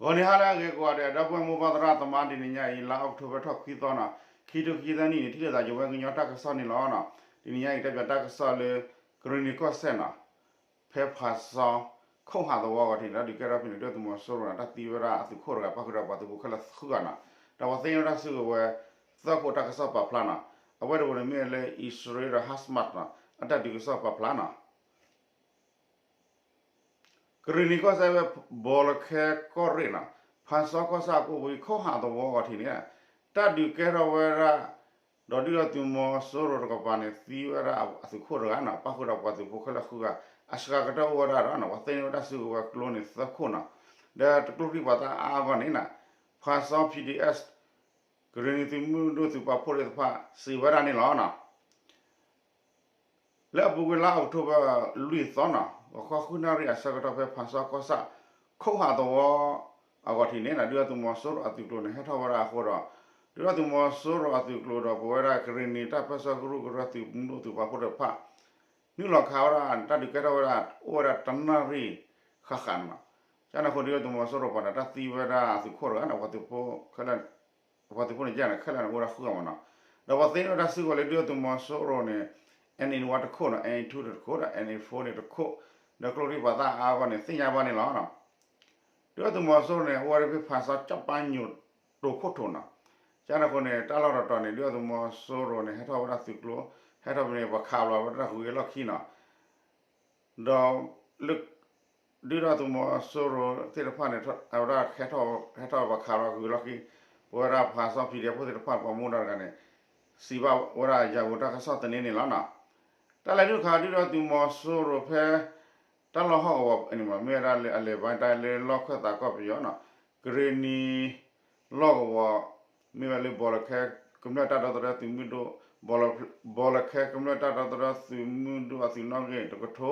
ဂီၤနံၤဟါလၢအဂ့ၤကိးဂၤဒဲး ဒီပုၢ်ဝဲၢ်မိၢ်ပၢ်သရၣ်သမါ တနံၤညါအံၤ လါအီးကထိဘၢၣ်ထီၣ်ခွံသီနီၤ, ခံထိခံဆံသၢနံၣ်န့ၣ် ထံၣ်လိာ်သးယဝဲကညီတၢ်ကစီၣ်န့ၣ်လီၤနီၤ. တနံၤညါအံၤ တဲပၠးတၢ်ကစီၣ်လၢ ကရံၣ်နံၤကီၢ်စဲၣ်နီၤ, ဖဲဖၣ်စီ ခိၣ်ဟးသဝီအဂီၢ်ထံးန့ၣ် တၢ်ဒုးကဲထီၣ်ဖဲန့ၣ် ဒုၣ်ဒါသုးမီၤစိရိၤန့ၣ် တၢ်သံဝဲဒၣ်အသုးခိၣ်တဂၤ ပၣ်ဃုာ်ဒီးပှၤသုးဖိခဲလၢာ်ဃုဂၤနီၤ, ဒီးပှၤသ့ၣ်ညါဝဲဒၣ်စုကဝဲၤ သၢခိၣ်တၢ်ကစီၣ်ပာ်ဖျါနီၤ, အဝဲတဘိန့ၣ်မ့ၢ်လၢအံၣ်စရ့လးဒီး Hamas နီၤ အတၢ်ဒုးကစီၣ်ပာ်ဖျါနီၤ. ကရံၣ်နံၤကီၢ်စဲၣ်ဖဲ ဘီလခဲကီၢ်ရ့ၣ်နီၤ, ဖၣ်စီကီၢ်ဆၣ်အကိပူၤ ခိၣ်ဟးသဝီအဂီၢ်ထံးန့ၣ် တၢ်ဒုးကဲထီၣ်ဝဲဒၣ် ဒီးဒုၣ်ဒါသုးမီၤစိရိၤတကပၤန့ၣ် သံဝဲဒၣ်အသုးခိၣ်တဂၤနီၤ, ပၣ်ဃုာ်ဒီးပှၤသုးဖိခဲလၢာ်ဃုဂၤ, အစှၤကတၢၢ်အိၣ်ဝဲဒၣ်ဒီး ပှၤသ့ၣ်ညါဝဲဒၣ်စုကဝဲၤကျိန့ၣ်သၢခိၣ်နီၤ, ဒီးတကျိချံပှၤသၣ်အါအါအဂီၢ်န့ၣ်နီၤ, ဖၣ်စီ P D S ကရံၣ်နံၤသုးမုၢ်ဒိၣ်သုးပာ်ဖှိၣ်သ့ၣ်တဖၣ် စံးဝဲဒၣ်န့ၣ်လီၤနီၤ. လၢအပူၤကွံာ်လါအီးကထိဘၢၣ်လွံၢ်သီနီၤ, ဂီၤခီဃုနၣ်ရံၣ်အဆၢကတီၢ် ဖဲဖၣ်စီကီၢ်ဆၣ် ခိၣ်ဟးသဝီအဂီၢ်ထံးန့ၣ် ဒုၣ်ဒါသုးမီၤစိရိၤအသုးကျိၤန့ၣ် ဟဲထီၣ်ဝဲဒၣ်အဃိဒီး ဒုၣ်ဒါသုးမီၤစိရိၤအသုးကျိၤဒီး ပဝဲဒၣ်ကရံၣ်နံၤတၢ်ပၢဆှၢကရူၢ်ကရၢသုးမုၢ်ဒိၣ်သုးပာ်ဖှိၣ်တဖၣ် နုာ်လီၤခးဝဲဒၣ် တၢ်ဒုးကဲထီၣ်ဝဲဒၣ် အိၣ်ဝဲဒၣ်တနၣ်ရံၣ်ဃၣ်ဃၣ်န့ၣ်လီၤ. ကန့ၣ်အဃိ ဒုၣ်ဒါသုးမီၤစိရိၤပၤန့ၣ် တၢ်သံဝဲဒၣ်အသုးခိၣ်တဂၤန့ၣ် ပှၤသုးဖိန့ၣ် ကဲန့ၣ် ခဲလၢာ်န့ၣ်အိၣ်ဝဲဒၣ်ဃုဂၤမ့ၢ်နီၤ, ဒီးပှၤသ့ၣ်ညါဝဲဒၣ်စုကဝဲၤလၢ ဒုၣ်ဒါသုးမီၤစိရိၤန့ၣ် N A one တခိၣ်နီၤ, N A two န့ၣ်တခိၣ်ဒီး N A four န့ၣ်တခိၣ်, ဒီးကျိချံပှၤသၣ်အါအါအဂီၢ်န့ၣ် သ့ၣ်ညါဘၣ်န့ၣ်လီၤ. ဒုၣ်ဒါသုးမီၤစိရိၤန့ၣ် အိၣ်ဝဲဒၣ်ဖဲဖၣ်စီကၠီၣ်ပၢ်ညိၣ်တိၤခိၣ်ထိးနီၤ, ကန့ၣ်အဃိန့ၣ် တၢ်လီၢ်တတီၤန့ၣ် ဒုၣ်ဒါသုးမီၤစိရိၤန့ၣ် ဟဲထီၣ်ဝဲဒၣ်သုးကျိၤ, ဟဲထီၣ်ဖဲန့ၣ် ပှၤခးဘျီဝဲဒၣ်ဂုၤဂ့ၤလီၢ်ခံနီၤ ဒီးလၢ ဒုၣ်ဒါသုးမီၤစိရိၤသ့ၣ်တဖၣ်န့ၣ် အဝဲဒၣ်ဟဲထီၣ် ဟဲထီၣ်ပှၤခးလီၤဂုၤလီၢ်ခံ, ပဝဲဒၣ်ဖၣ်စီ P D F ဖိသ့ၣ်တဖၣ် ပှၤမူဒါတဂၤန့ၣ် စံးဘၣ်ဝဲဒၣ်ယၤပူၤတၢ်ကစီၣ်သန့န့ၣ်လီၤနီၤ. တၢ်လဲၤနုာ်ခးဒုၣ်ဒါသုးမီၤစိရိၤဖဲ တၢ်လီၢ်ဟီၣ်ကဝီၤန့ၣ် မ့ၢ်ဝဲဒၣ်လၢအလဲၤဘါတၢ်လၢလီၢ်ခၢၣ်သးကီၢ်ပယီၤနီၤ, ကရံၣ်နံၤ လီၢ်ကဝီၤ မ့ၢ်ဝဲလၢဘီလၢခဲကမျၢၢ်တၢ်ဒီသဒၢသုးမုၢ်ဒိၣ်, ဘီလၢခဲကမျၢၢ်တၢ်ဒီသဒၢသုးမုၢ်ဒိၣ်အသုးနီၣ်ဂံၢ်တကထ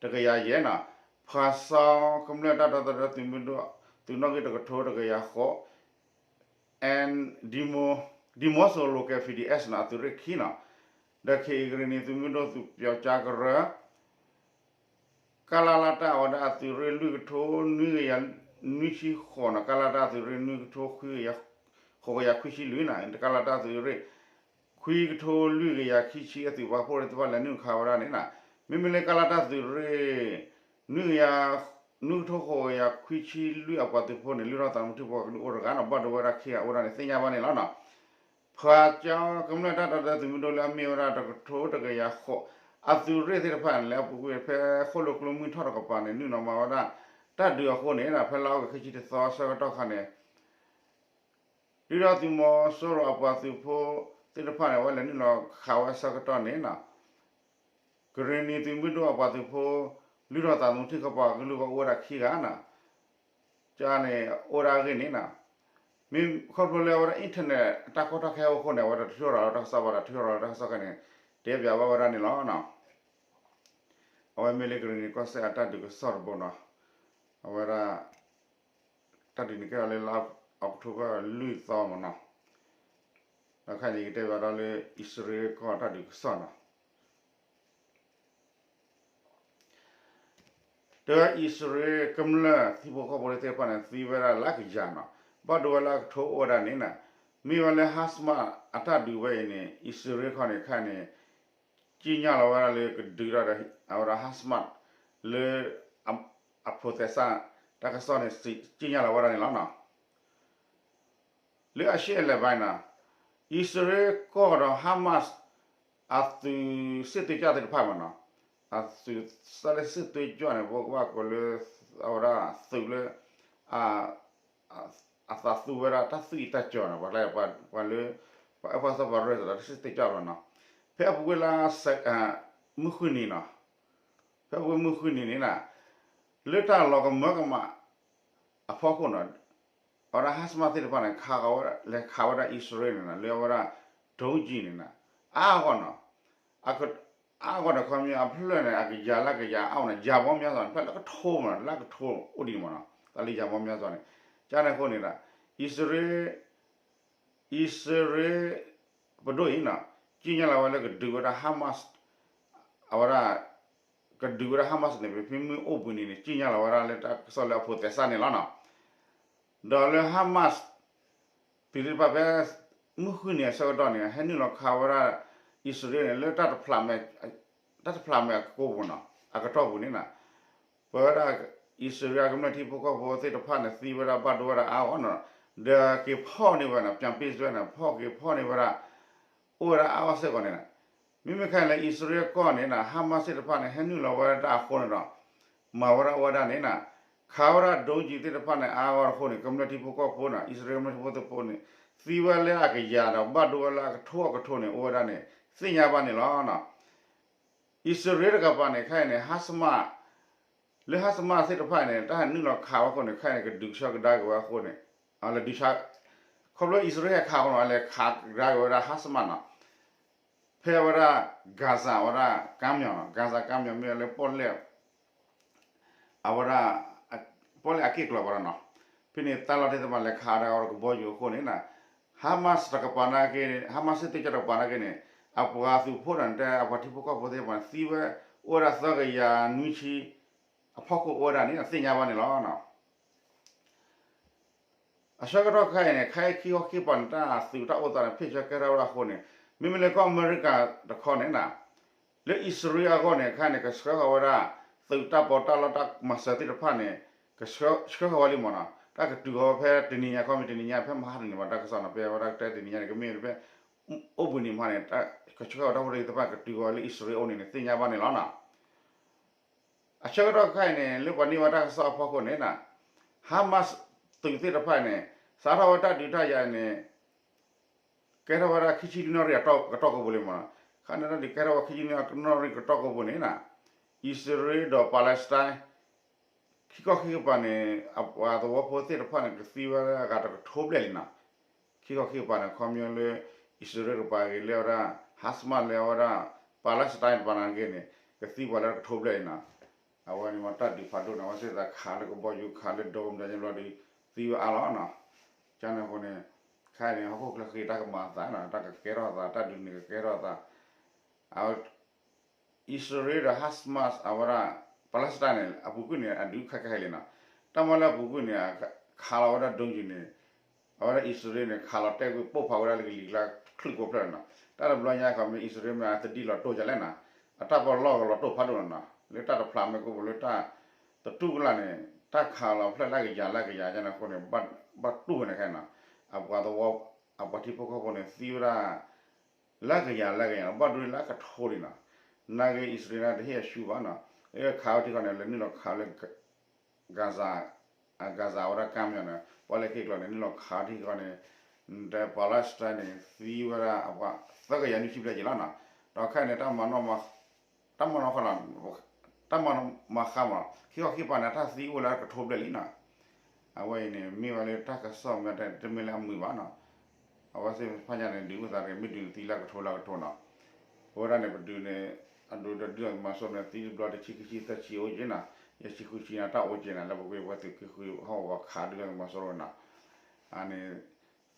ိတကယၤယဲၢ်နီၤ, ဖၣ်စီကမျၢၢ်တၢ်ဒီသဒၢသုးမုၢ်ဒိၣ်သုးနီၣ်ဂံၢ်တကထိတကယၤဃိး and ဒံမိစိ local F D S နီၤ အသုးရ့ၣ်ခံနီၤ, ဒီး ခ့ၣ်အံၣ် ကရံၣ်နံၤသုးမုၢ်ဒိၣ်သုးပၠီကၠါကရၢ ကလလတၢ် အဝဲဒၣ်အသုးရ့ၣ်လွံၢ်ကထိနွံကယၤနွံဆံဃိးနီၤ, ကလလတၢ်အသုးရ့ၣ်နွံကထိခွံကယၤ ဃိးကယၤခွံဆံလွံၢ်နီၤ, ကလလတၢ်သုးရ့ၣ် ခွံကထိလွံၢ်ကယၤခံဆံအသုးပာ်ဖှိၣ်သ့ၣ်တဖၣ်လဲၤနုာ်ခးဝဲဒၣ်န့ၣ်နီၤ, မ့မ့ၢ်လၢကလလတၢ်သုးရ့ၣ် နွံကယၤ နွံကထိဃိးကယၤခွံဆံလွံၢ်အပှၤသုးဖိန့ၣ် လုၢ်ထီၣ်သးသမူထံဖိကဒုးအိၣ်တဂၤနီၤ, ဘၣ်ဒိဝဲဒၣ်ခံဂၤအိၣ်ဒၣ်န့ၣ် သ့ၣ်ညါဘၣ်န့ၣ်လီၤနီၤ. ဖၣ်စီကမျၢၢ်တၢ်ဒီသဒၢသုးမုၢ်ဒိၣ်လၢအမ့ၢ်ဝဲဒၣ်တကထိတကယၤဃိး အသုးရ့ၣ်သ့ၣ်တဖၣ်န့ၣ် လၢအပူၤကွံာ်ဖဲဃိၣ်လိာ်ကျိမုၢ်ထီၣ်တကပၤန့ၣ် နုာ်လီၤမၤဝဲဒၣ် တၢ်ဒုးအဃိန့ၣ် ဖဲလါအီကူးခံဆံတသီအဆၢကတီၢ်ခါန့ၣ် ဒုၣ်ဒါသုးမီၤစိရိၤအပှၤသုးဖိသ့ၣ်တဖၣ်န့ၣ် အဝဲလဲၤနုာ်လီၤခးဝဲအဆၢကတီၢ်န့ၣ်နီၤ ကရံၣ်နံၤသုးမုၢ်ဒိၣ်အပှၤသုးဖိ လုၢ်ထီၣ်သးသမူထံကပၤကလုာ်ကအိၣ်ဝဲဒၣ်ခံဂၤနီၤ, ကန့ၣ် အိၣ်ဒၣ်အဂ့ၢ်န့ၣ်နီၤ, မ့ၢ်ခီဖျိလၢအဝဲဒၣ် internet တၢ်ကီတၢ်ခဲအိၣ်အဃိန့ၣ် အဝဲဒၣ်တထုးထီၣ်လီၤတၢ်ကစီၣ်ဘၣ်ဒီး ထုးထီၣ်လီၤတၢ်ကစီၣ်ခဲန့ၣ် တဲပၠးဘၣ်ဝဲဒၣ်န့ၣ်လီၤနီၤ. အဝဲမ့ၢ်လၢကရံၣ်နံၤကီၢ်စဲၣ်အတၢ်ဒုးကစီၣ်တဘိနီၤ, အဝဲဒၣ် တၢ်ဒုးန့ၣ်ကဲထီၣ်လၢလါအီးကထိဘၢၣ်လွံၢ်သီမ့ၢ်နီၤ, ဒီးခဲအံၤန့ၣ် ယကတဲပၠးဒီးလၢအံၣ်စရ့လးကီၢ်တၢ်ဒုးကစီၣ်နီၤ. တဲဝဲအံၣ်စရ့လးကမျၢၢ်ထံဖိကီၢ်ဖိသ့ၣ်တဖၣ်န့ၣ် သံဝဲဒၣ်လၢကယၤနီၤ, ဘၣ်ဒိဝဲလၢအကထိအိၣ်ဝဲဒၣ်န့ၣ်နီၤ, မ့ၢ်ဝဲလၢ Hamas အတၢ်ဒုးဝဲအံၤန့ၣ် အံၣ်စရ့လးကီၢ်န့ၣ်ခဲအံၤန့ၣ် ကြေညာလီၤဝဲဒၣ်လၢကဒုးဒီး အဝဲဒၣ် Hamas လၢ အ process တၢ်ကစီၣ်န့ၣ် ကြေညာလီၤဝဲဒၣ်န့ၣ်လီၤနီၤ. လၢအရှေ့အလယ်ပိုင်းနီၤ, အံၣ်စရ့လးကီၢ်ဒီး Hamas အသုးစစ်သွေးကြွသ့ၣ်တဖၣ်မ့ၢ်နီၤ, အသုးစၢလၢစစ်သွေးကြွန့ၣ် ပကဘၣ်ကိးလၢ အဝဲဒၣ်သုးလၢ အသးသူဝဲဒၣ်တၢ်သွံၣ်တၢ်စီၤနီၤ, ပှၤလၢ ပှၤလၢ ပှၤအၢပှၤသီပှၤရၢၢ်သး စစ်သွေးကြွလီၤနီၤ. ဖဲအပူၤကွံာ်လါ မုၢ်ဃုနံၤနီၤ, ဖဲအပူၤကွံာ်မုၢ်ဃုနံၤန့ၣ်နီၤ, လၢတၢ်လီၤကမၢကမၣ်အဖီခိၣ်နီၤ, အဝဲဒၣ် Hamas သ့ၣ်တဖၣ်န့ၣ် ခးဝဲ လဲၤခးဝဲဒၣ်အံၣ်စရ့လးန့ၣ်နီၤ, လၢအဝဲဒၣ် ဒုံးကျည် န့ၣ်နီၤ, အါအါဂီၢ်နီၤ, အါအါဂီၢ်န့ၣ် ခီပညီအဖျၢၣ်န့ၣ် အကယၤလၢကယၤအါအါဂီၢ်နီၤ, ယၤပေါင်းများစွာန့ၣ် ဖျၢၣ်လၢကထိမ့ၢ်နီၤ, လၢကထိအိၣ်ဒ်န့ၣ်မ့ၢ်နီၤ, တၢ်လၢယၤပေါင်းများစွာန့ၣ်, ကန့ၣ်အဃိန့ၣ်ဒီး အံၣ်စရ့လး အံၣ်စရ့လး ပဒိၣ်အံၤနီၤ, ကြေညာလီၤဝဲလၢကဒုးဝဲဒၣ် Hamas အဝဲဒၣ် ကဒုးဝဲဒၣ် Hamas န့ၣ် ဖဲမုၢ်အိၣ်ဘှံးနံၤန့ၣ် ကြေညာလီၤဝဲဒၣ်လၢတၢ်ကစီၣ်လၢအ process န့ၣ်လီၤနီၤ. ဒီးလၢ Hamas သုးသ့ၣ်တဖၣ်ဖဲ မုၢ်ဃုနံၤအဆၢကတီၢ်န့ၣ် ဟဲနုာ်လီၤခးဝဲဒၣ် အံၣ်စရ့လးန့ၣ် လၢ တၢ်တဖျးမဲာ်အကိာ်ပူၤနီၤ အကတီၢ်ပူၤန့ၣ်နီၤ ပဝဲဒၣ် အံၣ်စရ့လးကမျၢၢ်ထံဖိကီၢ်ဖိသ့ၣ်တဖၣ်န့ၣ် သံဝဲဒၣ်ဘၣ်ဒိဝဲဒၣ်အါဂီၢ်နီၤ ဒီးက့ၤဖီၣ်န့ၢ်ဝဲနီၤ ပၠးပ့ၣ်စွဲန့ၣ် ဖီၣ်က့ၤဖီၣ်န့ၢ်ဝဲဒၣ် အိၣ်ဝဲဒၣ်အါဂီၢ်စ့ၢ်ကီးန့ၣ်နီၤ မ့မ့ၢ်ခဲအံၤလၢအံၣ်စရ့လးကီၢ်န့ၣ်နီၤ Hamas သ့ၣ်တဖၣ်န့ၣ် ဟဲနုာ်လီၤဝဲဒၣ်အဃိန့ၣ်ဒီး မၤဝဲဒၣ်အိၣ်ဝဲဒၣ်န့ၣ်နီၤ ခးဝဲဒၣ် drone သ့ၣ်တဖၣ်န့ၣ်အါဂီၢ်အဃိန့ၣ် ကမျၢၢ်ထံဖိကီၢ်ဖိနီၤ အံၣ်စရ့လးကမျၢၢ်ထံဖိကီၢ်ဖိန့ၣ် သံဝဲလၢအကယၤဒီးဘၣ်ဒိဝဲလၢအကထိအကထိန့ၣ် အိၣ်ဝဲဒၣ်န့ၣ် သ့ၣ်ညါဘၣ်န့ၣ်လီၤ. အံၣ်စရ့လးတကပၤန့ၣ် ခဲအံၤန့ၣ် Hamas လၢ Hamas သ့ၣ်တဖၣ်န့ၣ် တၢ်ဟဲနုာ်လီၤခးဝဲအဃိန့ၣ် ခဲအံၤန့ၣ် ကဒုးဆှၢကဒါက့ၤဝဲအဃိန့ၣ် လၢဒုးဆှၢ ခီဖျိအံၣ်စရ့လးဟဲခးအဃိန့ၣ် အလဲၤခးကဒါက့ၤဝဲဒၣ် Hamas နီၤ ဖဲအဝဲဒၣ် Gaza အဝဲဒၣ် ကမ်းမြောင်နီၤ Gaza ကမ်းမြောင် မ့ၢ်လၢပီၣ်လဲၣ် အဝဲဒၣ် ပီၣ်လဲၣ်အက့ၢ်ကျီၤဝဲဒၣ်နီၤ ဖဲန့ၣ်တၢ်လီၢ်သ့ၣ်တဖၣ်လဲၤခးဒၣ်အီၤကဘီယူၤအဃိန့ၣ်နီၤ Hamas တကပၤနာ်က့ Hamas စစ်သွေးကြွတကပၤနာ်က့န့ၣ် အပှၤသုးဖိတၢ်န့ၣ် တဲအပှၤထံဖိကီၢ်ဖိသ့ၣ်တဖၣ်န့ၣ် သံဝဲ အိၣ်ဝဲဒၣ်သၢကယၤနွံဆံ အဖီခိၣ်အိၣ်ဝဲဒၣ်န့ၣ် သ့ၣ်ညါဘၣ်န့ၣ်လီၤ. အဆၢကတီၢ်ခဲအံၤန့ၣ် ခဲအံၤခံခီခံကပၤန့ၣ် တၢ်သုးတၢ်အိၣ်သးန့ၣ် ဖ့ၣ်ဆၢကဲထီၣ်ဝဲဒၣ်အဃိန့ၣ် မ့မ့ၢ်လၢကီၢ်အမဲရကၤတခီန့ၣ်နီၤ လၢအံၣ်စရ့လးအဂီၢ်န့ၣ် ခဲအံၤန့ၣ် ကဆှၢဃီၤဝဲဒၣ် သုးတၢ်ပီးတၢ်လီတၢ်မၤစၢၤသ့ၣ်တဖၣ်န့ၣ် ကဆှၢဃီၤဝဲလံမ့ၢ်နီၤ တၢ်ကတုၤဃီၤဝဲဖဲတနံၤညါ ခီမ့ၢ်တနံၤညါ ဖဲမဟါတနံၤမး တၢ်ကစီၣ်နီၤ ဖဲအဝဲဒၣ်တဲတနံၤညါန့ၣ် ကမ့ၢ်ဖဲ အိၣ်ဘှံးနံၤမဟါန့ၣ် ကဆှၢဃီၤတၢ်ဖိတၢ်လံၤသ့ၣ်တဖၣ်ကတုၤဃီၤလၢအံၣ်စရ့လးအအိၣ်န့ၣ်န့ၣ် သ့ၣ်ညါဘၣ်န့ၣ်လီၤနီၤ. အဆၢကတီၢ်ခဲအံၤန့ၣ် လၢပှၤန့ၢ်ဝဲတၢ်ကစီၣ်အဖီခိၣ်န့ၣ်နီၤ Hamas သုးသ့ၣ်တဖၣ်န့ၣ် စးထီၣ်ဝဲတၢ်ဒုးတၢ်ယၤန့ၣ် ကဲထီၣ်ဝဲဒၣ်ခံဆံလွံၢ်နၣ်ရံၣ်အကတီၢ်ကဘိလံမ့ၢ်နီၤ ခဲအံၤန့ၣ်တၢ်ဒုးကဲထီၣ်ဝဲခံဆံလွံၢ်နၣ်ရံၣ်ကတီၢ်ကဘိန့ၣ်နီၤ အံၣ်စရ့လးဒီး Palestine ခံခီခံကပၤန့ၣ် အပှၤသဝီဖိသ့ၣ်တဖၣ်န့ၣ် ကသံဝဲဒၣ်အဂၤတကထိဘျဲၣ်လံနီၤ ခံခီခံကပၤန့ၣ် ခီပညီလၢ အံၣ်စရ့လးတကပၤဂ့ၤ လၢအဝဲဒၣ် Hamas လၢအဝဲဒၣ် Palestine တကပၤန့ၣ်ဂ့ၤန့ၣ် ကသံပှၤလၢတကထိဘျဲၣ်လံနီၤ အဝဲန့ၣ်မ့ၢ်တၢ်ဒုးဖးဒိၣ်န့ၣ် အဝဲသ့ၣ်သးခးလၢကဘီယူၤခးလၢဒိမတၤဘျီဒီး သံဝဲအါလီၤနီၤ ကန့ၣ်အဃိန့ၣ် ခဲအံၤန့ၣ် ဟီၣ်ခိၣ်ချၢဃ့တၢ်ကမၤအသးနီၤ တၢ်ကကဲထီၣ်အသး တၢ်ဒုးန့ၣ်ကကဲထီၣ်အသး အံၣ်စရ့လးဒီး Hamas အဝဲဒၣ် Palestine န့ၣ် အပူၤကွံာ်န့ၣ် အဒုးခဲကဟဲလံနီၤ တၢ်မၤလၢအပူၤကွံာ်န့ၣ် ခးလီၤဝဲဒၣ် drone န့ၣ် အဝဲဒၣ်အံၣ်စရ့လးန့ၣ် ခးလီၤတဲာ်ကွံာ်ပိၢ်ဖးဝဲဒၣ်လၢကလံၤကျါ ချုးကိးဖျၢၣ်နီၤ တၢ်တဘျီညါခီမ့ၢ်အံၣ်စရ့လးမ့ၢ်အသဒံးလီၤတိၢ်ဒ်လဲၣ်နီၤ အတၢ်ပီးလီၢ်ကလီၤတိၢ်ဖးဒိၣ်နီၤ လၢတၢ်တဖျးမဲာ်ကိးပူၤလၢတၢ် တတူၢ်ကလာ်န့ၣ် တၢ်ခးလီၤဖျၢၣ်လၢကယၤလၢကယၤန့ၣ်အဃိန့ၣ် ဘၣ်တူၢ်ဝဲန့ၣ်ခဲနီၤ အပှၤသဝီ အပှၤထံဖိကီၢ်ဖိန့ၣ် သံဝဲဒၣ် လၢကယၤလၢကယၤ ဘၣ်ဒိလၢအကထိလံနီၤ နာ်က့အံၣ်စရ့လးန့ၣ် တဟ့ၣ်အဆူဘၣ်နီၤ လၢခးဝဲထံခီန့ၣ် လဲၤနုာ်လီၤခးလၢ Gaza Gaza အဝဲဒၣ်ကမ်းညီန့ၣ် ပီၣ်လဲၣ်က့ၤကျီၤန့ၣ် နုာ်လီၤခးထံခီန့ၣ် တဲ Palestine န့ၣ် သံဝဲဒၣ်အပှၤ သၢကယၤနွံဆံဘျဲၣ်က့ၤလီၤနီၤ ဒီးခဲအံၤန့ၣ် တၢ်မၤနီၣ် တၢ်မၤနီၣ်ဃီလီၤ တၢ်မၤနီၣ်မၤဃါမး ခံခီခံကပၤန့ၣ် တၢ်သံအိၣ်လၢအကထိဘျဲၣ်လံနီၤ အဝဲအံၤန့ၣ် မ့ၢ်ဝဲလၢတၢ်ကစီၣ်မ့ၢ်တမ့ၢ်လၢအမုာ်ဘၣ်နီၤ အဝဲသ့ၣ်တဖၣ်ညါန့ၣ် ဒုးအိၣ်သးတဂ့ၤ မ့ၢ်ဒုးန့ၣ်သံလၢအကထိလၢအကထိနီၤ အဝဲဒၣ်န့ၣ် ပဒုးန့ၣ် အဒိ ဒုၣ်ဒါသုးမီၤစိရိၤန့ၣ် သံတဘျီတဆံခံဆံသၢဆံအိၣ်က့ၤနီၤ ယဲၢ်ဆံဃုဆံန့ၣ် တၢ်အိၣ်က့ၤန့ၣ် လၢပကွ့ၢ်ပှၤသုးက့ဃုဟီၣ်ကဝီၤခး ဒုၣ်ဒါသုးမီၤစိရိၤနီၤ အန့ၣ်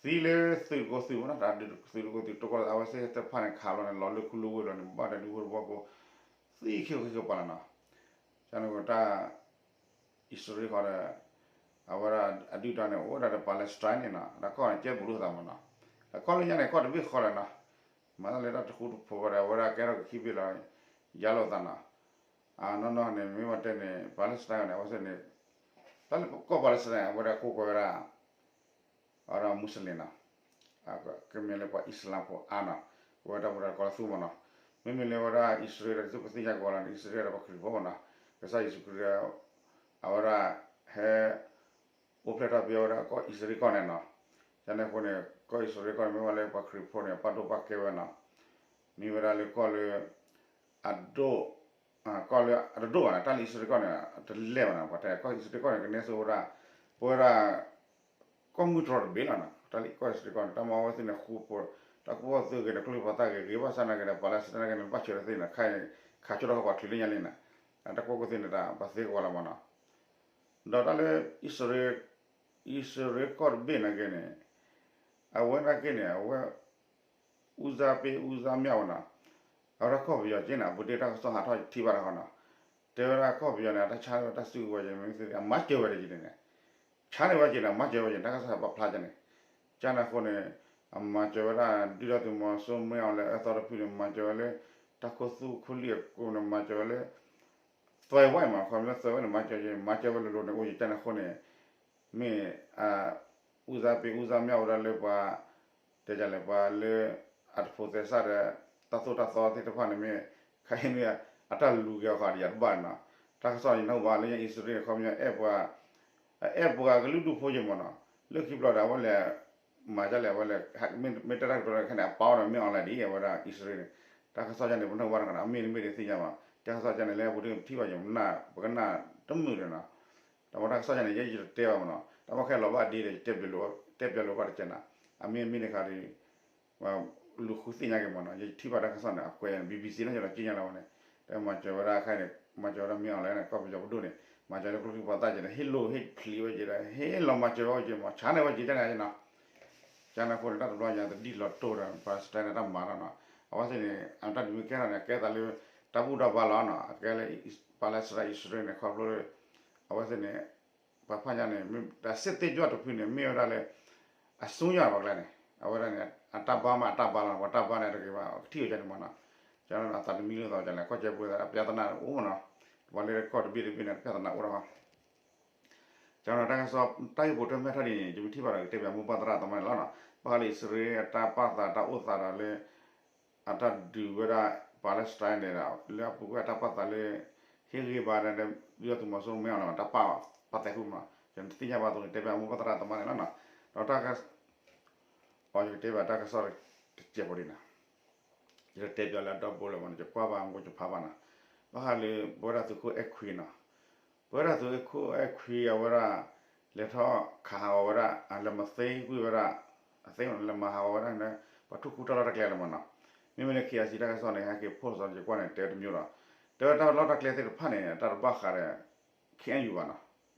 သံလၢသုးတကိးသုးမ့ၢ်နီၤ တၢ်ဒုးသုးတကိးသုးတကိး အဝဲသ့ၣ်တဖၣ်န့ၣ် ခးလီၤန့ၣ် လီၤလၢခူလၢဝ့ၢ်လီၤန့ၣ် ဘၣ်တၢ်ဒုးဝဲတဘီဖိ သံခံခီခံကပၤလီၤနီၤ ကန့ၣ်ကတၢ် အံၣ်စရ့လးဃီဒီး အဝဲဒၣ်အဒုၣ်ဒါန့ၣ် အိၣ်ဝဲဒၣ်ဒီး Palestine န့ၣ်နီၤ တၢ်ကီၢ်န့ၣ် ကဲဘူးလိာ်သးမ့ၢ်နီၤ တၢ်ကီၢ်လၢညါန့ၣ် ကီၢ်တဘ့ၣ်ဃီလီၤနီၤ မၤတၢ်လၢတၢ်တဃူတဖိးဝဲဒီး အဝဲဒၣ်ကဲထီၣ်ကခံဘ့ၣ်လီၤ ယါလိာ်သးနီၤ အနီၢ်နီၢ်န့ၣ် မ့ၢ်ဝဲတဲန့ၣ် Palestine န့ၣ် အဝဲသ့ၣ်န့ၣ် တၢ်လၢကီၢ် Palestine အဝဲဒၣ်ကိးကွဲဝဲဒၣ် အဝဲဒၣ် Muslim နီၤ ကမ့ၢ်လၢပှၤအံၣ်စလၣ်ဖိအါနီၤ ကဝဲတၢ်ပူၤတၢ်ကီၢ်လၢသူမ့ၢ်နီၤ မ့မ့ၢ်လၢဝဲဒၣ်အံၣ်စရ့လးဒီး သုပသ့ၣ်ညါကီးလီၤန့ၣ် အံၣ်စရ့လးဒီးပှၤခရံာ်ဖိမ့ၢ်နီၤ ကစၢ်ယ့ၣ်ၡူးခရံာ် အဝဲဒၣ်ဟဲ အိၣ်ဖျဲၣ်ထီၣ်ပှၤဝဲဒၣ်ကီၢ်အံၣ်စရ့လးကီၢ်န့ၣ်နီၤ ကန့ၣ်အဃိန့ၣ် ကီၢ်အံၣ်စရ့လးကီၢ်န့ၣ် မ့ၢ်ဝဲလၢပှၤခရံာ်ဖိန့ၣ် ပာ်ဒိၣ်ပာ်ကဲဝဲနီၤ မ့ၢ်ဝဲဒၣ်လၢကီၢ်လၢ အဒိၣ် ကီၢ်လၢအတဒိၣ်ဘၣ်န့ၣ် တၢ်လၢအံၣ်စရ့လးကီၢ်န့ၣ် တလဲၢ်ဘၣ်န့ၣ် ပှၤတဲ ကီၢ်အံၣ်စရ့လးကီၢ်န့ၣ် ကနဲဆိဝဲဒၣ် ပဝဲဒၣ် ကီၢ်မုၢ်တြီၤတဘ့ၣ်လီၤနီၤ တၢ်လၢကီၢ်အံၣ်စရ့လးကီၢ်န့ၣ် တၢ်မၤဝဲသ့ၣ်န့ၣ် ဃူဖိး တၢ်ကူၣ်ဘၣ်ကူၣ်သ့ဂ့ၤန့ၣ် ကျိဖးသးဂ့ၤ ဂ့ၤဘၣ်ဆၣ်နာ်က့ဒီး Palestine နာ်က့န့ၣ် ဘၣ်ဆၢထၢၣ်သ့ၣ်န့ၣ် ခါအံၤ ခးဆိထီၣ်ကီၢ်ပှၤချုးလၢညါလံန့ၣ် တၢ်ကူၣ်ဘၣ်ကူၣ်သ့န့ၣ် တၢ်ဘၣ်သ့ကဝီၤလီၤမ့ၢ်နီၤ ဒီးတၢ်လၢ အံၣ်စရ့လးကီၢ်တဘ့ၣ်နာ်က့န့ၣ် အဝဲနာ်က့န့ၣ် အဝဲ ဦးစားပေး ဦးစားမရဘူးနီၤ အဝဲဒၣ်ကီၢ်ပယီၤက့န့ၣ် အပူၤတ့ၢ်တၢ်ကစီၣ်ဟးထီၣ်ထံၣ်ဘၣ်တခီနီၤ တဲဝဲဒၣ်ကီၢ်ပယီၤန့ၣ် အတၢ်ဆါဝဲတၢ်စုကဝဲၤက့န့ၣ် မ့ၢ်သ့ၣ်အမၤစၢၤဝဲဒၣ်က့န့ၣ် ဆါန့ၢ်ဝဲက့ၤန့ၣ် မၤစၢၤဝဲက့ၤ တၢ်ကစီၣ်ပာ်ဖျါကန့ၣ်, ကန့ၣ်အဃိန့ၣ် အမၤစၢၤဝဲဒၣ် ဒုၣ်ဒါသုးမီၤစိရိၤမ့ၢ်အီၤလဲၣ် အၢသီတဖုန့ၣ် မၤစၢၤဝဲလၢ တၢ်ခိၣ်သူၣ်ခိၣ်လံၢ်အကိၣ်န့ၣ် မၤစၢၤဝဲလၢ သွဲဝဲမး ခီမ့ၢ်သွဲဝဲန့ၣ် မၤစၢၤ မၤစၢၤဝဲလိၤလိၤန့ၣ် အိၣ်ယကန့ၣ်အဃိန့ၣ် မ့ၢ် ဦးစားပေး ဦးစားမရဝဲဒၣ်လၢပှၤ တဲဒ်လဲၣ် ပှၤလၢ အတဖိးသဲစးဒီး တၢ်သိၣ်တၢ်သီသ့ၣ်တဖၣ်န့ၣ်မ့ၢ် ခါအံၤမ့ၢ် အတၢ်လူၤက့ၤအီၤဃီဒီးယၤတဘၣ်န့ၣ်နီၤ, တၢ်ကစီၣ်ယနၢ်ဟူဘၣ်လၢညါအံၣ်စရ့လးန့ၣ် ခီပညီအဲၣ်ပှၤ အဲၣ်ပှၤကလုာ်ဒူၣ်ဖိယဲၢ်မးနီၤ, လၢခံဘျီဒီး အဝဲလဲၤ မၤဒ်လဲၣ် အဝဲလဲၤ မ့ၢ်တၢ်ကတိၤလၢခဲန့ၣ် အပာ်အီၤဒီးမ့ၢ် online ဒ်အဝဲဒၣ်အံၣ်စရ့လးန့ၣ်, တၢ်ကစီၣ်ယၤန့ၣ် ပနၢ်ဟူဘၣ်တကးနီၤ အမ့ၢ်တမ့ၢ်ဒ်သ့ၣ်ညါဘၣ်, တၢ်ကစီၣ်ယၤန့ၣ် လၢပူၤဒ့ၣ်ပထံၣ်ဘၣ်ယဲၢ်မး ပကနၣ်တမုာ်ဒီးနီၤ, တၢ်မ့ၢ်တၢ်ကစီၣ်ယၤန့ၣ် ယဲယတတဲဘၣ်မးနီၤ, တၢ်ဘၣ်ခဲလီၤဘၣ်ဒ့ဒီး ယတဲပျဲလိာ်ဘၣ်တကဲနီၤ, အမ့ၢ်မ့ၢ်တခါဒီး လူၤဃုသ့ၣ်ညါက့ၤမးနီၤ, ယထံၣ်ဘၣ်တၢ်ကစီၣ်န့ၣ် အကွဲး BBC လၢယလီၤက့ၤညါလီၤဝဲန့ၣ်, တဲမၤစၢၤဝဲဒၣ်ခဲအံၤန့ၣ် မၤစၢၤဝဲဒၣ်မ့ၢ် online န့ၣ် ကီၢ်ပယီၤပဒိၣ်န့ၣ် မၤစၢၤလၢကျိချံမျိာ်သၣ်က့ၤဒီး ဟ့ၣ်လိာ်ဟ့ၣ်ချံးဝဲက့ၤဒီး ဟ့ၣ်လီၤမၤစၢၤဝဲက့ၤမး ဆါန့ၢ်ဝဲက့ၤကန့ၣ်နီၤ, ကန့ၣ်အဃိန့ၣ် တၢ်တဘျီညါတဒ်လီၤတိၢ်ဒီး Palestine န့ၣ် တၢ်မၤလီၤနီၤ, အဝဲသ့ၣ်န့ၣ် အတၢ်ဒုးမ့ၢ်ကဲထီၣ်န့ၣ် ကဲသးလၢ တၢ်ဘူၣ်တၢ်ဘါလီၤနီၤ, အကဲလၢ Palestine အံၣ်စရ့လးန့ၣ် ခီဖျိလၢ အဝဲသ့ၣ်န့ၣ် ပှၤဖးညါန့ၣ် တၢ်စ့သ့ၣ်ကၠွၢ်တဖုန့ၣ် မ့ၢ်ဝဲဒၣ်လၢ အဆူညါပှၤကျါန့ၣ် အဝဲဒၣ်န့ၣ် အတၢ်ဘါမးအတၢ်ဘါလီၤ ပှၤတၢ်ဘါန့ၣ်တဂ့ၤဘၣ် ကထံၣ်ဝဲဒ်န့ၣ်မးနီၤ, ကန့ၣ်အသးတမံလိာ်သးဒ်လဲၣ် ကီၢ်ကၠဲပူၤအပြဿနာအိၣ်မးနီၤ, ပှၤလၢကီၢ်တဘ့ၣ်တဘ့ၣ်န့ၣ် ပြဿနာအိၣ်ထီၣ် ကန့ၣ်တၢ်ကစီၣ်တၢ်ဂ့ၢ်ပိာ်ထွဲမ့ၢ်ထီၣ်ဒ်န့ၣ် ယမ့ၢ်ထံၣ်ဘၣ်ဒီး ကတဲပၠးမိၢ်ပၢ်သရၣ်သမါန့ၣ်လီၤနီၤ, ဘၣ်ဃးလၢအံၣ်စရ့လးအတၢ်ပာ်သးတၢ်အိၣ်သးဒီးလၢ အတၢ်ဒုးဝဲဒၣ် Palestine န့ၣ်ဒီး လၢအပူၤကွံာ်အတၢ်ပာ်သးလၢ ဟ့ၣ်ဂံၢ်ဘါဒီး ဒုၣ်ဒါသုးမီၤစိရိၤမ့ၢ်အီၤလီၤ တၢ်ပာ် ပာ်သးဃုာ်မးနီၤ, ယတသ့ၣ်ညါဘၣ်အသိးန့ၣ် တဲပၠးမိၢ်ပၢ်သရၣ်သမါန့ၣ်လီၤနီၤ, ဒီးတၢ်က အီယကတဲဘၣ်တၢ်ကစီၣ်တစဲးဖိဒ်နီၤ, ယတတဲပၠးလၢအဒီဘိလၢၤဘၣ်န့ၣ် ယကွၢ်ဘၣ်မူယဖးဘၣ်နီၤ, ဘၣ်ဃးလၢ ပဝဲဒၣ်သုးခိၣ်အဲၣ်ခွံနီၤ, ပဝဲဒၣ်သုးခိၣ်အဲၣ်ခွံအဝဲဒၣ် လဲၤထီၣ်ခးဟးဂီၤဝဲဒၣ် လဲၤမၤသ့ကွံာ်ဝဲဒၣ် အသ့လဲၤမၤဟးဂီၤဝဲဒၣ် ပှၤထူၣ်ခူထီၣ်လီၢ်တၢ်ကျဲလၢၤမးနီၤ, မ့မ့ၢ်လၢ KIC တၢ်ကစီၣ်န့ၣ် ဟဲက့ၤ post ယကွၢ်န့ၣ် တဲတမျိုးဒီး တဲဝဲတၢ်လီၢ်တၢ်ကျဲသ့ၣ်တဖၣ်န့ၣ် တၢ်တဘၣ်ဃးဒီး KNU ဘၣ်နီၤ,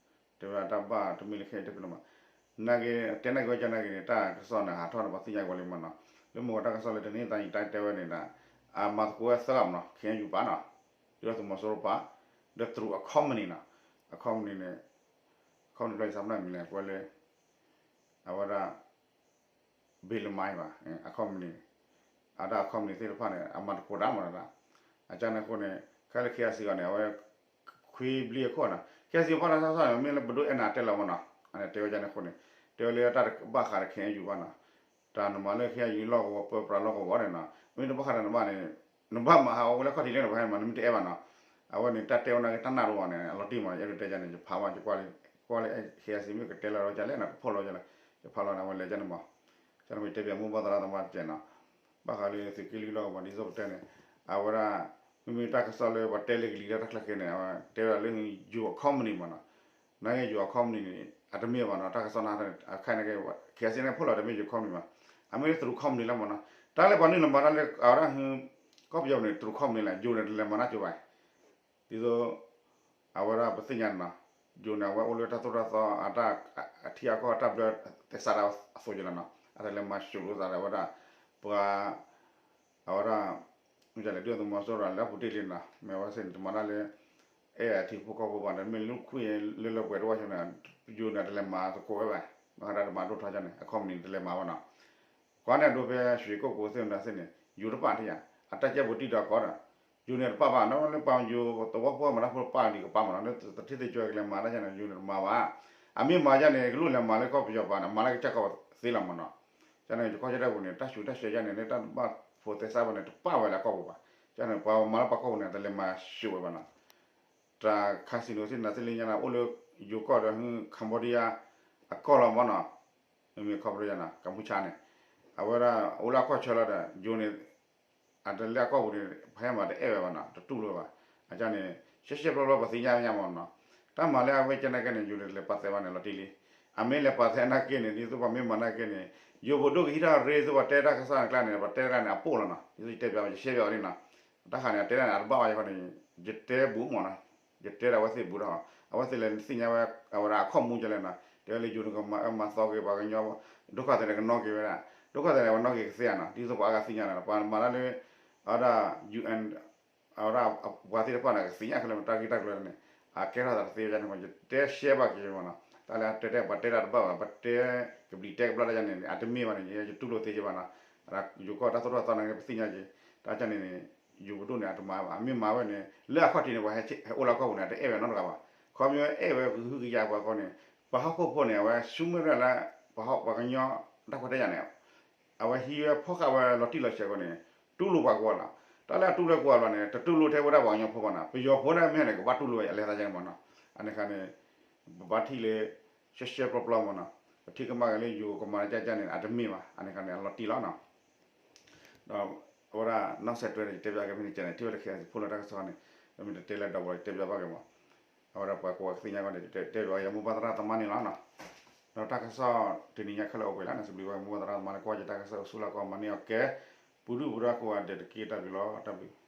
တဲဝဲတၢ်ဘၣ်တမ့ၢ်လၢ KNU တဖုလၢၤမး, နာ်က့ တဲနာ်က့ၤဝဲကန့ၣ်က့ၤန့ၣ် တၢ်ကစီၣ်န့ၣ် ဟးထီၣ်န့ၣ် ပှၤသ့ၣ်ညါက့ၤဝဲလံမးနီၤ, လၢမ့ၢ်ဝဲတၢ်ကစီၣ်လၢတနံၤသၢနံၤတၢ်တဲဝဲန့ၣ်ဒီး အမၤသကိးဝဲသၢဂၤမးနီၤ, KNU ဘၣ်နီၤ, ဒုၣ်ဒါသုးမီၤစိရိၤဘၣ်, ဒီး through အ company နီၤ, အ company န့ၣ် company တဖျၢၣ်ယသးပ့ၤနီၣ်မံၤလဲၣ် ကွဲးလၢ အဝဲဒၣ် ဘ့ၣ်လမါဘၣ် အ company, အဒၣ်အ company သ့ၣ်တဖၣ်န့ၣ် အမၤသကိးတၢ်မးနီၤ, အကန့ၣ်အဃိန့ၣ် ခဲလၢ KIC ဂီၢ်န့ၣ် အဝဲ ခွံဘျံအခိၣ်နီၤ, KIC ဘၣ်တၢ်ဆၢဆၢန့ၣ် မ့ၢ်လၢပဒိၣ်အဲၣ်နၤတဲလီၤမးနီၤ, အန့ၣ်တဲဝဲကန့ၣ်အဃိန့ၣ် တဲဝဲလၢတၢ်တဘၣ်ဃးဒီး KNU ဘၣ်နီၤ, တၢ်နမၤလၢ KNU လီၢ်ကဝီၤ ပၢပြးလီၢ်ကဝီၤန့ၣ်နီၤ, မ့ၢ်တဘၣ်ဃးဒီးနဘၣ်န့ၣ် နဘၣ်မၤဟးဂီၤဝဲလၢခီၣ်ထံးလၢနဘၣ်ဟဲမး နမ့ၢ်တအဲၣ်ဘၣ်နီၤ, အဝဲန့ၣ် တၢ်တဲဝဲနာ်က့ တၢ်နၢ်တအိၣ်ဘၣ်န့ၣ် အလီၤတံၢ်မး ယအဲၣ်ဒိးတဲယၤန့ၣ် ယဖးဘၣ် ယကွၢ်လၢ ကွၢ်လၢ KIC မ့ၢ်ကတဲလီၤဝဲကလဲၣ်နီၤ ကဖီၣ်လီၤကလဲၣ် ယဖးလီၤန့ၣ် အဝဲလဲၤကန့ၣ်မး, ကန့ၣ်မ့ၢ်တဲပၠးမိၢ်ပၢ်သရၣ်သမါတကဲးနီၤ, ဘၣ်ဃးလၢသုးက့လွံၢ်လီၢ်ကဝီၤ ဒ်သိးပတဲန့ၣ် အဝဲဒၣ် မ့မ့ၢ်တၢ်ကစီၣ်လၢပှၤတဲလၢကလံၤလၢတၢ်ချၢခဲန့ၣ် အဝဲတဲဝဲဒၣ်လၢ ယိၤအ company မးနီၤ, နာ်က့ ယိၤအ company န့ၣ် အတမ့ၢ်ဘၣ်နီၤ တၢ်ကစီၣ်နၤ ခဲန့ၣ်က့ KIC န့ၣ် ဖီၣ်လီၤတမ့ၢ်ယိၤ company ဘၣ်, အမ့ၢ်လၢ through company လီၤမးနီၤ, တၢ်လၢပှၤနုာ်လီၤမၤတၢ်လၢ အဝဲဒၣ် ကီၢ်ပယီၤန့ၣ် through company လီၤ ယိၤန့ၣ် တလဲၤမၤတၢ်ကၠိဘၣ် ဒ်သိး အဝဲဒၣ်ပသ့ၣ်ညါန့ၣ်နီၤ, ယိၤန့ၣ် အဝဲအိၣ်လၢတၢ်သိၣ်တၢ်သီ အတၢ် အထံအကီၢ်အတၢ်ဘျၢသဲစးတၢ်အသိးယဲၢ်လီၤနီၤ, အတလဲၤမၤၡိးလိာ်သးဒီးအဝဲဒၣ် ပှၤ အဝဲဒၣ် မ့ၢ်လဲၣ် ဒုၣ်ဒါသုးမီၤစိရိၤလၢအပူၤတ့ၢ်လံနီၤ, မ့ၢ်အဝဲသ့ၣ်န့ၣ် တမၤတၢ်လၢ အဲၣ်အထံဖိကီၢ်ဖိဘၣ်န့ၣ် မ့ၢ်လူၤခွံလၢလၢပှဲၤတဝၢ်ဆိန့ၣ် ယိၤန့ၣ် တလဲၤမၤသကိးဝဲဘၣ်, ဘၣ်ဃးဒီးတမၤဒိၣ်ထီၣ်န့ၣ် အ company န့ၣ် တလဲၤမၤဘၣ်နီၤ ကွၢ်န့ၣ်ဒိဖဲ ရွှေကုက္ကို သ့ၣ်မတၤသ့ၣ်န့ၣ် ယိၤတပာ်ထံၣ်ယၤ, အတၢ်ကဲပူၤတံၢ်ဒီးကီးဒီး ယိၤန့ၣ်တပာ်ဘၣ်နီၤ, လၢပှၤယိၤသဝီဖိမၤတၢ်ဖိပာ်ဒံးကပာ်မးနီၤ, လၢတထံၣ်သ့ၣ်ကၠွဲကလဲၤမၤတၢ်ယၤန့ၣ် ယိၤန့ၣ်တမၤဘၣ်, အမ့ၢ်မၤယၤန့ၣ် ကလူးလဲၤမၤလၢကီၢ်ပယီၤပၤန့ၣ် မၤလၢကစၢ်ကီၢ်သ့လီၤမးနီၤ, ကန့ၣ် ယကီၢ်ကၠီၣ်တဲၣ်ပူၤန့ၣ် တၢ်ဆူးတၢ်ဆဲးယၤန့ၣ် လၢတၢ်တဘၣ်ဖိးသဲစးဘၣ်န့ၣ် တပာ်ဝဲလၢကီၢ်ပူၤဘၣ်, ကန့ၣ် ပှၤမၤလၢပှၤကီၢ်ပူၤန့ၣ် တလဲၤမၤဆူၣ်ဝဲဘၣ်နီၤ တၢ် casino သ့ၣ်နၤသ့ၣ်လၢညါန့ၣ် အိၣ်လၢယိၤကီၢ်ဒီး Cambodia အကီၢ်လီၤမးနီၤ, မ့မ့ၢ် Cambodia နီၤ ကမ်ပူၤချၣ်န့ၣ်, အဝဲဒၣ်အိၣ်လၢအကီၢ်ဆၢလီၤဒီး ယိၤန့ၣ် အတလဲၤအကီၢ်ပူၤန့ၣ် ပဟဲမၤတအဲၣ်ဝဲဘၣ်နီၤ, တတူၢ်လိာ်ဘၣ်, အကန့ၣ် ရှဲရှဲပျီပျီပသ့ၣ်ညါညါမးနီၤ, တၢ်မၤလၢအဝဲကဲန့ၣ်ကဲန့ၣ် ယိၤန့ၣ်တလဲၤပာ်သဲဘၣ်န့ၣ် လီၤတံၢ်လံ, အမ့ၢ်လဲၤပာ်သဲနာ်က့န့ၣ် ဒ်သိးပှၤမ့ၢ်မၤနာ်က့န့ၣ် ယိၤပဒိၣ်ကဟံးထီၣ်ရ့ ဒ်သိးပှၤတဲတၢ်ကစီၣ်န့ၣ်ကျါန့ၣ် ပှၤတဲတၢ်န့ၣ် အပိၢ်လီၤနီၤ, ဒ်သိးယတဲပၠး ယရှဲပၠးအီၤလံနီၤ, တၢ်ဃးန့ၣ် အတဲတၢ်န့ၣ် အတဘၣ်ဘၣ်ယဃီန့ၣ် ယတဲဘူးမးနီၤ, ယတဲဒီးအဝဲသ့ၣ်ဘူးဒီး အဝဲသ့ၣ်လဲၤသ့ၣ်ညါဝဲ အဝဲဒၣ်အခီၣ်မူကလဲၣ်နီၤ, တဲဝဲလၢယိၤန့ၣ်ကမၤအၢမၤသီက့ၤပှၤကညီ, ဒုက္ခသည်န့ၣ်ကနီၣ်က့ၤဝဲဒၣ်, ဒုက္ခသည်န့ၣ် အဝဲနီၣ်က့ၤကသ့ဧါနီၤ, ဒ်သိးပှၤအါဂၤသ့ၣ်ညါန့ၣ် ပှၤမၤတၢ်လၢ အဝဲဒၣ် UN အဝဲဒၣ်ပှၤသ့ၣ်တဖၣ်န့ၣ် ကသ့ၣ်ညါခဲလၢာ် တၢ်ဂ့ၢ်တၢ်ကျိၤန့ၣ် အကဲထီၣ်သးတသ့ဝဲန့ၣ် ယတဲရှဲဘၣ်က့ၤမးနီၤ, တၢ် တၢ်လၢအတဲတဲ ပှၤတဲတၢ်တဘၣ်ဘၣ် ပတဲကဘျံးတဲကဘျၣ်တၢ်န့ၣ် အတမ့ၢ်ဘၣ်န့ၣ် ယတူၢ်လိာ်သ့ကဘၣ်နီၤ. ယိၤကီၢ်တၢ်သိၣ်တၢ်သီန့ၣ် ပသ့ၣ်ညါက့ၤ တၢ်န့ၣ်န့ၣ် ယိၤပဒိၣ်န့ၣ် အတမၤဘၣ် အမ့ၢ်မၤဝဲန့ၣ် လၢအခီၣ်ထံးန့ၣ် ပှၤဟဲအိၣ်လၢအခီၣ်ပူၤန့ၣ် အတအဲၣ်ဝဲနီတဂၤဘၣ်. ခီဖျိအဲၣ်ဝဲကဟုကယာ်ပှၤဃီန့ၣ် ပှၤဟီၣ်ခိၣ်ဖိန့ၣ် အဝဲဆူမဲာ်ရၢလၢ ပှၤကညီတၢ်ခွဲးတၢ်ယာ်န့ၣ် အဝဲဟံးဝဲဖီၣ်ဃာ်ဝဲလီၤတံၢ်လီၤဆဲးအဃိန့ၣ် တူၢ်လိာ်ပှၤကိးဂၤလီၤ. တၢ်လၢအတူၢ်လိာ်ကိးဂၤလီၤန့ၣ် တတူၢ်လိာ်ထဲဝဲဒၣ်ပှၤကညီဖိဘၣ်နီၤ. ပယီၤဖိန့ၣ်မ့ၢ်န့ၣ် ကဘၣ်တူၢ်လိာ်ဝဲအလဲၤသးကဲန့ၣ်မ့ၢ်နီၤ. အန့ၣ်ခါန့ၣ် ပဘၣ်ထံၣ်လၢ ရှဲရှဲပျီပျီမ့ၢ်နီၤ. ပထံၣ်ကမၣ်က့ၤလၢယိၤကမၤန့ၣ် ကန့ၣ် အတမ့ၢ်ဘၣ်. အန့ၣ်ခါန့ၣ် အလီၤတံၢ်လီၤနီၤ. ဒီးအဝဲဒၣ် နောက်ဆက်တွဲ န့ၣ် ယတဲဘၣ်က့ၤဖဲန့ၣ် ကန့ၣ် ထံၣ်ဝဲလၢ ခဲအံၤ ဖိလၢတၢ်ကစီၣ်န့ၣ် မ့ၢ်တတဲလၢဒီး ယတဲဘၣ်က့ၤမ့ၢ် အဝဲဒၣ်ပှၤကိးဂၤကသ့ၣ်ညါကီးန့ၣ် တဲဘၣ်ယမိၢ်ပၢ်သရၣ်သမါန့ၣ်လီၤနီၤ. ဒီးတၢ်ကစီၣ်တနံၤညါခဲလၢာ်အိၣ်ပှဲၤလံန့ၣ် စံးဘျုးဘၣ်မိၢ်ပၢ်သရၣ်သမါလၢ ကွၢ်ယတၢ်ကစီၣ်အိၣ်ဆူၣ်လၢကီၢ် မၤန့ၢ်အီၤကဲ ပူၤဒုၣ်ပူၤဒါကိးဂၤဒဲးတက့ၢ်. တၢ်ဘျုးလီၤ. တၢ်ဘျုး